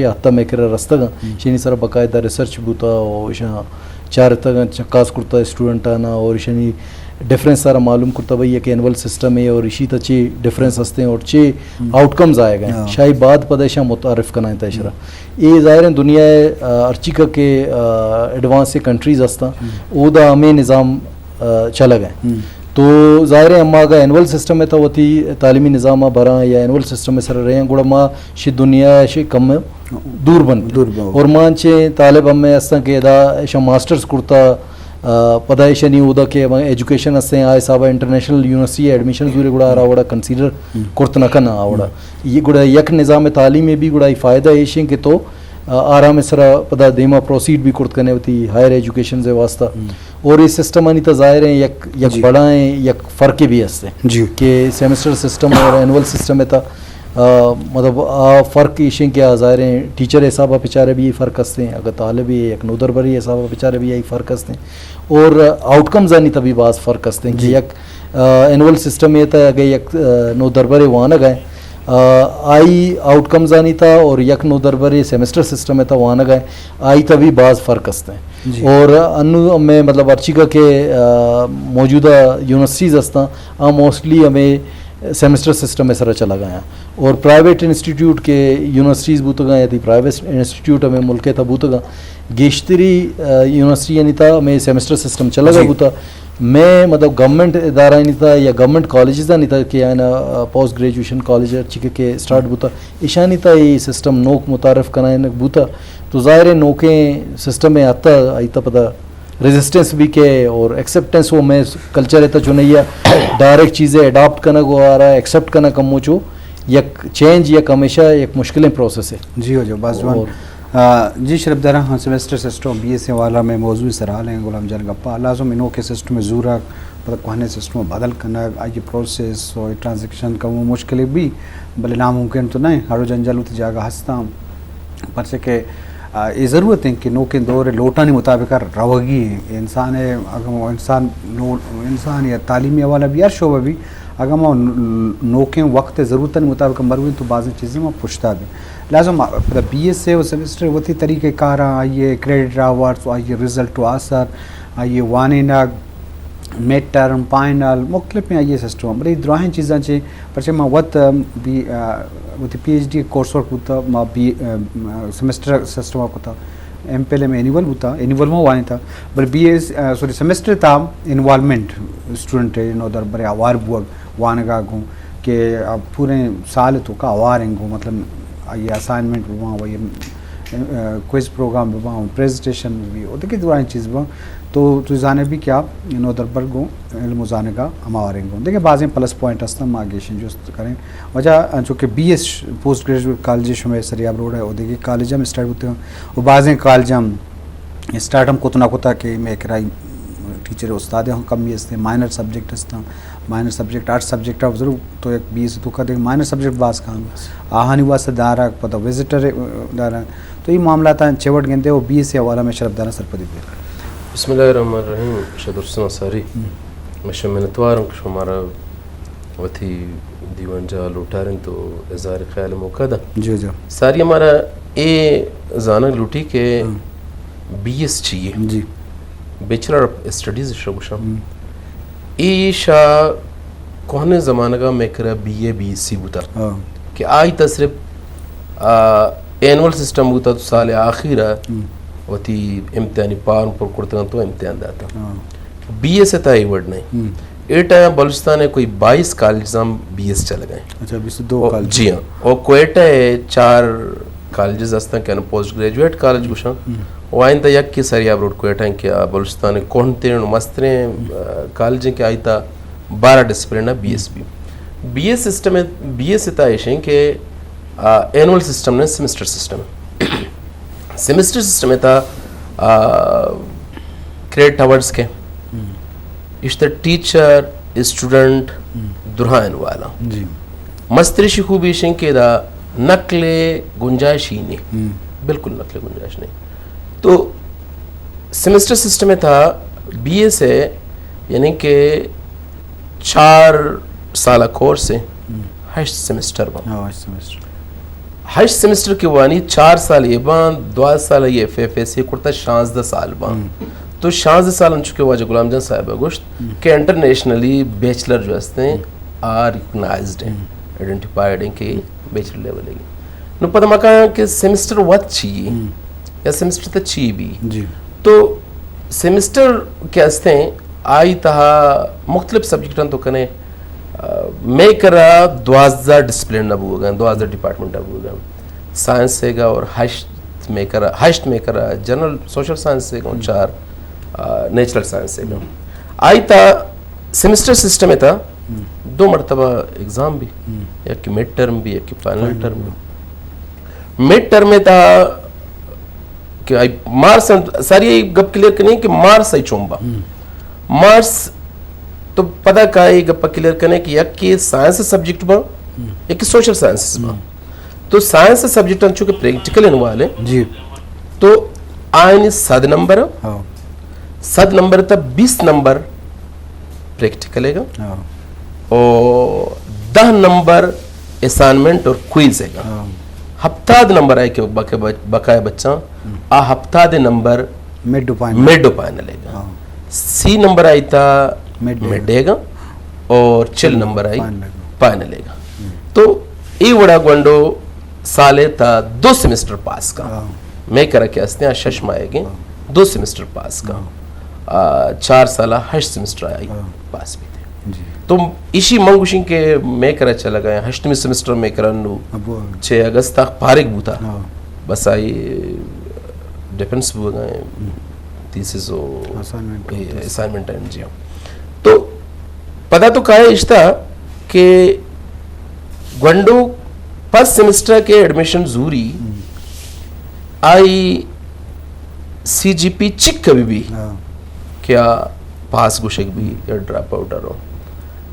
حتی مئے کرا رستگ انت، اشانی سرا باقاعدہ ریسرچ بوتا و اشاں چارتگ انت، چکاس کرتا اسٹوڈنٹانا اور اشانی ڈفرنس سارا معلوم کرتا بھئی، یک اینول سسٹم ہے اور اشی تا چی ڈفرنس ہستیں اور چی آؤٹ کمز آئے گئے، شاہی بعد پدا اشاں متعارف کنائیں تا اشرا۔ اے ظاہر ہیں دنیا، آ، ہرچی کا کہ، آ، ایڈوانس کنٹریز ہستاں، او دا ہمیں نظام، آ، چلگ ہیں۔ تو ظاہر ہے، اما اگا اینول سسٹم ہے تا وتی تعلیمی نظام آ بھراں یا اینول سسٹم ہے سر رہے ہیں، گڑا ما شی دنیا شی کم دور بنت۔ دور بنت۔ اور ما انچیں طالب ہمیں ہستاں کہ ادا ایشاں ماسٹرز کرتا، آ، پدا ایشانی اودا کہ ہمیں ایجوکیشن ہستیں، آ حسابا انٹرنیشنل یونیورسٹی ایڈمیشن زورے گڑا آرا وڑا کنسیڈر کرت نہ کنا آ وڑا۔ یہ گڑا یک نظام تعلیم بھی گڑا یہ فائدہ ایشیں کہ تو، آ، آرام سرا پدا دیما پروسیڈ بھی کرت کنے وتی ہائر ایجوکیشن سے واسطہ۔ اور یہ سسٹم آنی تا ظاہر ہیں یک، یک بڑا ہیں، یک فرق بھی ہستیں۔ کہ سیمسٹر سسٹم اور اینول سسٹم ہے تا، آ، مطلب، آ فرق ایشیں کہ آ ظاہر ہیں ٹیچر حسابا پچارے بھی فرق ہستیں، اگر طالب ہے یک نودربری حسابا پچارے بھی فرق ہستیں، اور آؤٹ کمز آنی تا بھی باز فرق ہستیں کہ یک، آ، اینول سسٹم ہے تا اگر یک، آ، نودربرے وانگ ہے، آ، آئی آؤٹ کمز آنی تا اور یک نودربرے سیمسٹر سسٹم ہے تا وانگ ہے، آئی تا بھی باز فرق ہستیں۔ اور انو ہمیں مطلب ہرچی کا کہ، آ، موجودہ یونیورسٹیز ہستاں، آ موسٹلی ہمیں سیمسٹر سسٹم ءِ سرا چلگ ءَ آں۔ اور پرائیویٹ انسٹیٹیوٹ کہ یونیورسٹیز بوتگ آں یا تئی پرائیویٹ انسٹیٹیوٹ ہمے ملک ءِ تھا بوتگ آں، گیشتری، آ، یونیورسٹیانی تھا ہمے سیمسٹر سسٹم چلگ ءَ بوتا۔ مئے مطلب گورنمنٹ ادارہانی تھا یا گورنمنٹ کالجزانی تھا کہ آیانا، آ، پوسٹ گریجویشن کالج ہرچی کہ، کہ اسٹارٹ بوتا، ایشانی تھا اے سسٹم نوک متعارف کنائینگ بوتا۔ تو ظاہر ہے نوکیں سسٹم ءِ آتا آئی تھا پدا ریزسٹنس بھی کہ اور ایکسپٹنس وہ میں کلچر ءِ تھا چنیا ڈائریکٹ چیزیں اڈاپٹ کنگ و آرا ایکسپٹ کنگ کمو چو یک چینج یک ہمیشہ یک مشکلیں پروسیس ہے۔ جی ہو جو، بس جوان۔ اور آ، جی شرف دارا، ہاں، semester system B S C والا میں موضوع سرحال ہیں، غلام جان گپا، لازم انوکیں سسٹم زورا پدا کوہنیں سسٹم بدل کنگ، آئی پروسیس و ٹرانزیکشن کمو مشکل بھی، بلے ناممکن تو نہیں، ہر جنجال ہوتی جاگہ ہستاں۔ پرچہ کہ، آ، اے ضرورت ہیں کہ نوکیں دور لوٹانی مطابق روگی ہیں۔ انسان ہے، اگر وہ انسان نو-، انسان یا تعلیمی حوالہ بھی ہر شعبہ بھی، اگر وہ نوکیں وقت ضرورتانی مطابق مرویں تو بعض چیزیں وہ پشتا بھی۔ لازم پدا بی ایس سی و سیمسٹر وتی طریقہ کار آئیے، کریڈٹ آورز آئیے، رزلٹ و اثر آئیے، وانینگ، مڈ ٹرم، فائنل، مختلف آئیے سسٹم۔ بلے دراہیں چیزاں چے پرچہ ما وت، ام، بی، آ، وتی P H D course work بوتا، ما بی، ام، سیمسٹر سسٹم ءَ کتا، ایم فل ایم اینول بوتا، اینول ما وانیتا، بلے بی ایس، آ، سوری، سیمسٹر تا انوالومنٹ اسٹوڈنٹ نودربرے آوار بوگ وانگا گوں کہ، آ، پورے سال تو کا آوار ہیں گوں، مطلب، آئی اسائنمنٹ بواں، وہی، آ، کوئز پروگرام بواں، پریزنٹیشن بھی، اور دیکھیں دراہیں چیز بواں۔ تو، تو زانے بھی کیا نودربر گوں علم و زانگا ہما واریں گوں۔ دیکھیں بازیں پلس پوائنٹ ہستاں، ما گیشیں جست کریں۔ وجہ انچو کہ B S post graduate college شمے سریاب روڈ ہے، او دیگہ کالج ہم اسٹارٹ بوتے ہیں، و بازیں کالج ہم اسٹارٹ ہم کت نہ کتا کہ میں کرائی ٹیچر استاد ہم کمی ہستیں، مائنر سبجیکٹ ہستاں، مائنر سبجیکٹ، آرٹ سبجیکٹ ضرور تو یک بی ایس تو کا دیکھ مائنر سبجیکٹ باز کام ہے۔ آہانی واسطہ دارا پتہ وزٹر دارا، تو یہ معاملات چوٹ گندے و بی ایس سی حوالہ میں شرف دارا سرپدی دے۔ بسم اللہ الرحمن الرحیم۔ شہ درستاں ساری، من شمئے منتوار آں کہ شما مارا وتی دیوان جاہ لوٹارینت و اظہار خیال موقع دا۔ جی، جی۔ ساری مارا اے زانگ لوٹی کہ بی ایس چی ہے؟ جی۔ بیچلر آف اسٹڈیز شہ گوشاں۔ ایشا کوہنیں زمانگا میں کرا بی اے بی ایس سی بوتا کہ آئی تا صرف، آ، اینول سسٹم بوتا تو سال آخیرا وتی امتحانی پارم پر کرتگن تو امتحان داتا۔ بی ایس ءِ تھا اے وڑ نہیں۔ اے ٹائم بلوچستان ءِ کوئی بائیس کالجز ہم بی ایس چلگ ءَ ہیں۔ اچھا، بیست و دو کالج۔ جی ہاں۔ اور کوئٹہ ءَ چار کالجز ہستن کہ پوسٹ گریجویٹ کالج گوشاں۔ و آئندہ یک کے سریاب روڈ کوئٹہ ہیں کہ آ بلوچستان ءِ کوہن ترین و مسترین، آ، کالج ہیں کہ آئی تا بارہ ڈسپلن ہے B S B. B S system ہے، بی ایس ءِ تھا ایش ہیں کہ، آ، اینول سسٹم نے سمسٹر سسٹم ہے۔ سمسٹر سسٹم ءِ تھا، آ، کریڈٹ آورز کے اشتر ٹیچر، اسٹوڈنٹ، درہائن والا۔ جی۔ مستریشی خوبی ایش ہیں کہ دا نقل گنجائش ہی نہیں۔ بالکل نقل گنجائش نہیں۔ تو سمسٹر سسٹم ءِ تھا بی ایس ءِ، یعنی کہ چار سالہ کورس ہے، ہشت سمسٹر بن۔ ہاں، ہشت سمسٹر۔ ہشت سمسٹر کہ وانی، چار سال اے باں، دو سال اے ایف ایف ایس اے کرتا، شانزدہ سال باں۔ ہم۔ تو شانزدہ سال انچو کہ واجہ غلام جان صاحب ءَ گوشت ہم۔ کہ انٹرنیشنلی بیچلر جو ہستیں، ہم۔ آ ریکگنائزڈ ہیں، ہم۔ آئیڈینٹیفائیڈ ہیں کہ بیچلر لیول ہے۔ نو پتہ مکاں کہ سمسٹر وت چی ہے ہم۔ یا سمسٹر تا چی بھی۔ جی۔ تو سمسٹر کہ ہستیں، آئی تہا مختلف سبجیکٹاں تو کنے، آ، مئے کرا دوازدہ ڈسپلن نہ بوگا، دوازدہ ڈپارٹمنٹ نہ بوگا۔ سائنس ہے گا اور ہشت مئے کرا، ہشت مئے کرا جنرل سوشل سائنس ہے گا اور ہم۔ چار، آ، نیچرل سائنس ہے گا۔ ہم۔ آئی تا سمسٹر سسٹم ہے تا ہم۔ دو مرتبہ ایگزام بھی، ہم۔ یا کہ مڈ ٹرم بھی، یا کہ فائنل فائنل ٹرم بھی۔ بھی۔ مڈ ٹرم ہے تا کہ آئی مارکس انت-، ساری گپ کلیئر کنیں کہ مارکس آئی چون با۔ ہم۔ مارکس تو پدا کا اے گپ کلیئر کنیں کہ یک کہ سائنس سبجیکٹ با، ہم۔ یک کہ سوشل سائنسز با۔ ہم۔ تو سائنس سبجیکٹ انچو کہ پریکٹیکل انوالو ہیں، جی۔ تو آئین صد نمبر، ہاں۔ صد نمبر تا بیست نمبر پریکٹیکل ہے گا۔ ہاں۔ اور دہ نمبر اسائنمنٹ اور کوئز ہے گا۔ ہاں۔ ہفتاد نمبر آئے کہ بقا-، بقایا بچاں، ہم۔ آ ہفتاد نمبر مڈ و فائنل۔ مڈ و فائنل ہے گا۔ ہاں۔ سی نمبر آئی تا مڈ ہے۔ مڈ ہے گا اور چل نمبر آئی فائنل ہے گا۔ فائنل ہے گا۔ ہم۔ تو اے وڑا گونڈو سالے تا دو سمسٹر پاس کا۔ ہاں۔ مئے کرا کہ ہستیں آ شش ماہ گے ہاں۔ دو سمسٹر پاس کا۔ ہاں۔ آ، چار سال ہشت سمسٹر آئی ہاں۔ پاس بیتے۔ جی۔ تو ایشی من گوشیں کہ مئے کرا چہ لگا ہیں، ہشتمی سمسٹر مئے کرا نو ابو۔ چھ اگست تا فارغ بوتا۔ ہاں۔ بس آئی ڈیفنس بوگا ہیں، ہم۔ تھیسز و اسائنمنٹ اے، ہوتا ہے۔ اسائنمنٹ ہیں، جی ہاں۔ تو پدا تو کایا اشتا کہ گونڈو فرسٹ سمسٹر کے ایڈمیشن زوری، ہم۔ آئی سی جی پی چک کبھی بھی ہاں۔ کیا پاس گوشگ بھی یا ڈراپ آؤٹ رو۔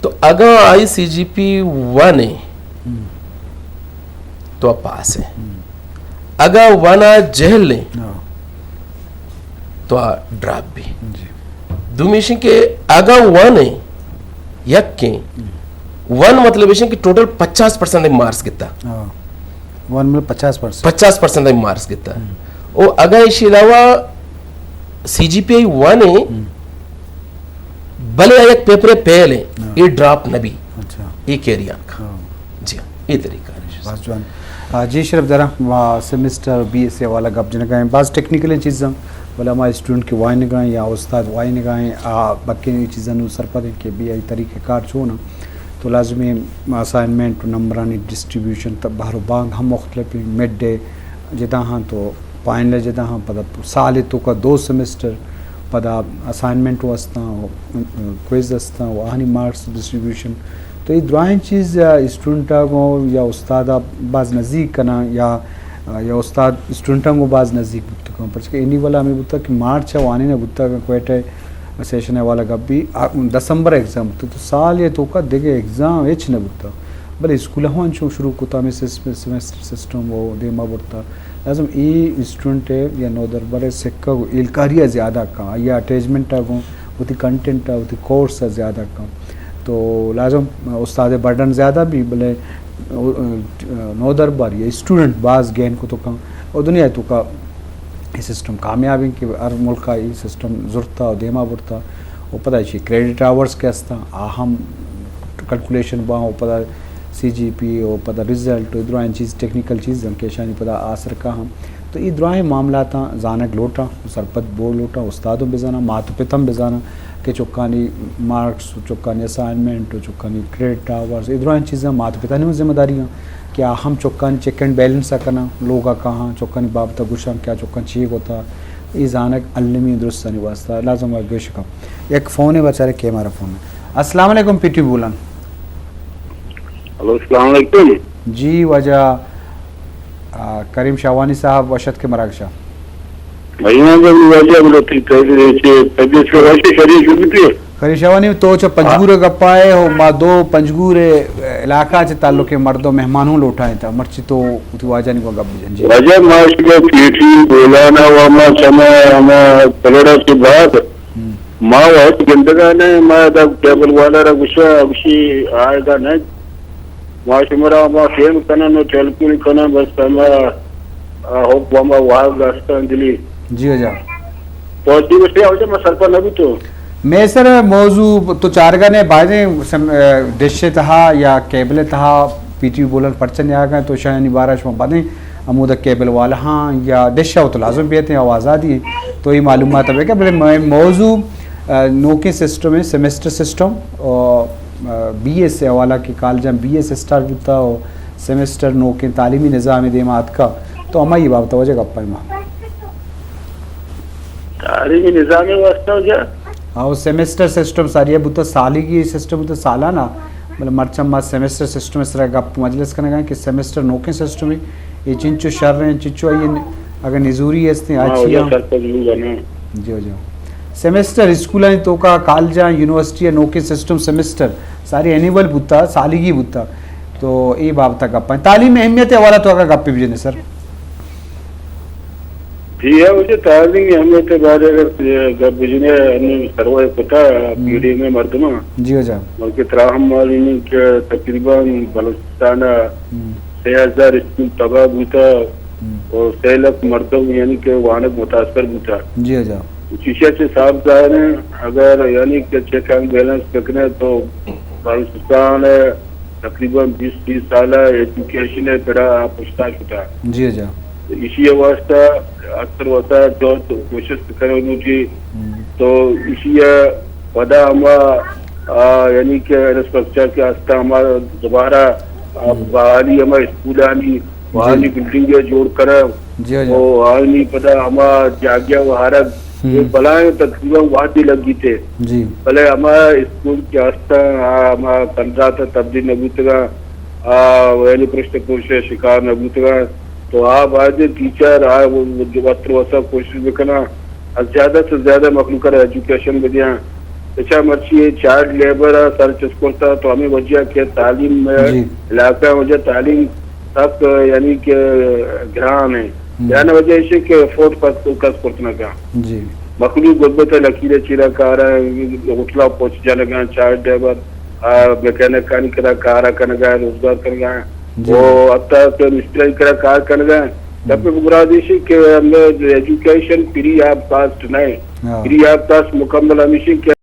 تو اگاں آئی سی جی پی ون ہے، ہم۔ تو آ پاس ہے۔ ہم۔ اگاں ون آ جہل ہے، ہاں۔ تو آ ڈراپ بھی۔ جی۔ دومی ایشیں کہ اگاں ون ہے، یک ہیں، ہم۔ ون مطلب ایشیں کہ ٹوٹل پچاس پرسنٹ مارکس گتا۔ ہاں۔ ون مطلب پچاس پرسنٹ۔ پچاس پرسنٹ مارکس گتا۔ ہم۔ او اگاں ایشی علاوہ سی جی پی آئی ون ہے، ہم۔ بلے آ یک پیپر فیل ہے، ہاں۔ اے ڈراپ نہ بی۔ اچھا۔ اے کیری آن کا۔ ہاں۔ جی ہاں، اے طریقہ ہے۔ باز جوان۔ آ، جی شرف دراں، ما سمسٹر بی ایس اے والا گپ جنگا ہیں۔ باز ٹیکنیکل چیزاں، بلے ہما اسٹوڈنٹ کے وائنگا ہیں یا استاد وائنگا ہیں، آ، بکیں اے چیزاں نو سرپد ہیں کہ بی آئی طریقہ کار چون ہیں۔ تو لازمی اسائنمنٹ و نمبرانی ڈسٹریبیوشن تا بہر و بانگ ہم مختلف ہیں۔ مڈ ڈے جدا ہاں تو فائنل جدا ہاں، پدا سال توکا دو سمسٹر، پدا اسائنمنٹ و استاں، و کوئز استاں، و آہانی مارکس ڈسٹریبیوشن۔ تو اے دراہیں چیز یا اسٹوڈنٹاں گوں یا استادا باز نزیک کناں یا، یا استاد اسٹوڈنٹاں گوں باز نزیک بوت کناں۔ پرچہ کہ اینی والا ہمیں بوتا کہ مارچ ء وانینگ بوتا کہ کوئٹہ سیشن ء والا گپ بی، آ، دسمبر ایگزام بوتا، تو سال ء توکا دگہ ایگزام ہچ نہ بوتا۔ بلے اسکول ہوں انچو شروع کتا ہمیں سس-، سمسٹر سسٹم و دیما برتا۔ لازم ای اسٹوڈنٹ ء یا نودربر ء سکگ و ایلکاری ء زیادہ کن، آئی ء اٹیچمنٹ ء گوں وتی کنٹینٹ ء وتی کورس ء زیادہ کن۔ تو لازم استاد ء برڈن زیادہ بی، بلے نودربر یا اسٹوڈنٹ باز گین کتو کن۔ و دنیا ء توکا اے سسٹم کامیاب انت کہ ہر ملک ء اے سسٹم زرتا و دیما برتا و پدا ایشی کریڈٹ آورز کہ استاں، آ ہم کیلکولیشن باں و پدا سی جی پی و پدا رزلٹ و درائیں چیز، ٹیکنیکل چیز انت کہ ایشانی پدا آسر کاہاں۔ تو اے درائیں معاملاتاں زانگ لوٹاں، سرپد بو لوٹاں، استاد ہم بزاناں، مات و پت ہم بزاناں کہ چکانی مارکس و چکانی اسائنمنٹ و چکانی کریڈٹ آورز، اے درائیں چیزاں مات و پتانی ہم ذمہ داری انت۔ کہ آ ہم چکانی چیک اینڈ بیلنس ء کناں، لوگ ء کاہاں، چکانی بابت ء گوشاں کہ آ چکاں چی گوتا، اے زانگ المی درستانی واسطہ لازم ء گوش کن۔ یک فون ء بچارے کہ مارا فون ء۔ السلام علیکم پی ٹی بولان۔ ہلو، السلام علیکم۔ جی واجہ، آ، کریم شاہوانی صاحب وشت کے مراگشا۔ بھائیاں، جب واجہ بولو تھی، تھی، تھی، تھی، تھی، تھی، واجہ شریف جو بھی تھی۔ خیر شوانی تو چہ پنجگور ء گپ ء ئے، ہو ما دو پنجگور ء علاقہ چہ تعلق ء مردم مہمان ہوں لوٹائیں تا، مرچی تو وتی واجہانی گوں گپ بجن جی۔ واجہ ما شگا پیٹی بولانا و ما چما ہما کلڑا چہ بعد ہم۔ ما وقت گندگا نہ، ما دا ٹیبل والا را گوشا، گوشی آئے گا نہ۔ ما شمارا ما فیم کنن و ٹیلیفون کنن، بس ہما، آ، حب ہما واہگ ہستن دلی۔ جی ہو جا۔ تو چی گوشتے ہو جا، ما سرپد نہ بوتو۔ میں سر موضوع تو چارگا نے بایدیں سم-، آ، ڈش تہا یا کیبل تہا پی ٹی وی بولن پرچہ نیاگا تو شایانی بارہ شما بدیں ہمودا کیبل والا ہاں یا ڈش ہو تو لازم بیتے ہیں، آوازادی ہیں۔ تو یہ معلومات ہے کہ بلے میں موضوع، آ، نوکیں سسٹم ہے، سیمسٹر سسٹم، اور، آ، بی ایس سے حوالہ کے کالجاں بی ایس اسٹارٹ بوتا اور سیمسٹر نوکیں تعلیمی نظام دیما آتکا، تو ہمائی بابت وجہ گپا ما۔ تعلیمی نظام واسطہ وجہ؟ ہاں، وہ سیمسٹر سسٹم ساری ہے، بوتا سالگی سسٹم بوتا سالانہ، بلے مرچاں ما سیمسٹر سسٹم سرا گپ مجلس کنگا کہ سیمسٹر نوکیں سسٹم ہے، یہ چنچو شر ہیں، چنچو آئی اگر نزوری ہستیں، ہاں، آچی وجہ ہاں۔ سر پر ضرور ہے نا۔ جی، جی۔ سیمسٹر اسکولانی توکا، کالجاں، یونیورسٹی نوکیں سسٹم سیمسٹر ساری اینیول بوتا، سالگی بوتا۔ تو اے بابت گپ ہیں۔ تعلیم اہمیت حوالہ تو اگر گپ بجنے سر۔ جی ہاں، مجھے تعلیم اہمیت بارے اگر گپ بجنے ہمیں سروے پتا ہم۔ پیڑھی میں مردمہ۔ جی ہو جا۔ بلکہ تراہم معلوم کہ تقریباً بلوچستان ہم۔ سے ہزار اسکول تباہ بوتا ہم۔ اور سے لکھ مردم یعنی کہ وانگ متاثر بوتا۔ جی ہو جا۔ چیشا چہ صاف ظاہر ہیں، اگر یعنی کہ چیک اینڈ بیلنس بکنے تو بلوچستان تقریباً بیست تیس سال ایجوکیشن پڑا پشتا شتا۔ جی ہو جا۔ تو اسی واسطہ اکثر واسطہ جو کوشش کرو نوٹی ہم۔ تو اسی پدا ہما، آ، یعنی کہ انفراسٹرکچر کے ہستا ہما دوبارہ، آ، ہم۔ بحالی ہما اسکولانی، جی۔ بحالی بلڈنگ جوڑ کرا، جی، جی۔ او آنی پدا ہما جاگہ و ہرگ ہم۔ یہ بلائیں تقریباً وادی لگی تھے۔ جی۔ بلے ہما اسکول کے ہستا، آ، ہما کنزات تبدیل نہ بوتگا، آ، یعنی پرشت پوش شکار نہ بوتگا۔ تو آ باید ٹیچر، آ، وہ، وہ جو وقت وسا کوشش بکنا، از زیادہ سے زیادہ مخلوق را ایجوکیشن بدیاں۔ اچھا مرچی یہ چائلڈ لیبر سر چست کرتا، تو ہمیں وجہ کہ تعلیم میں جی۔ علاقہ وجہ تعلیم سخت، یعنی کہ گران ہے۔ ہم۔ یعنی وجہ ایشی کہ افورڈ کس، کس کرت نہ کن۔ جی۔ مخلوق غربت لکیر چیرا کار ہے، ہوٹلا پہنچ جانگا، چائلڈ لیبر، آ، میکینکانی کرا کارا کنگا، روزگار کنگا۔ جی۔ او حتی کہ مستری کرا کار کنگا۔ ہم۔ تب مراد ایشی کہ ہمیں ایجوکیشن فری آف کاسٹ نہیں۔ ہاں۔ فری آف کاسٹ مکمل ہمیشی کہ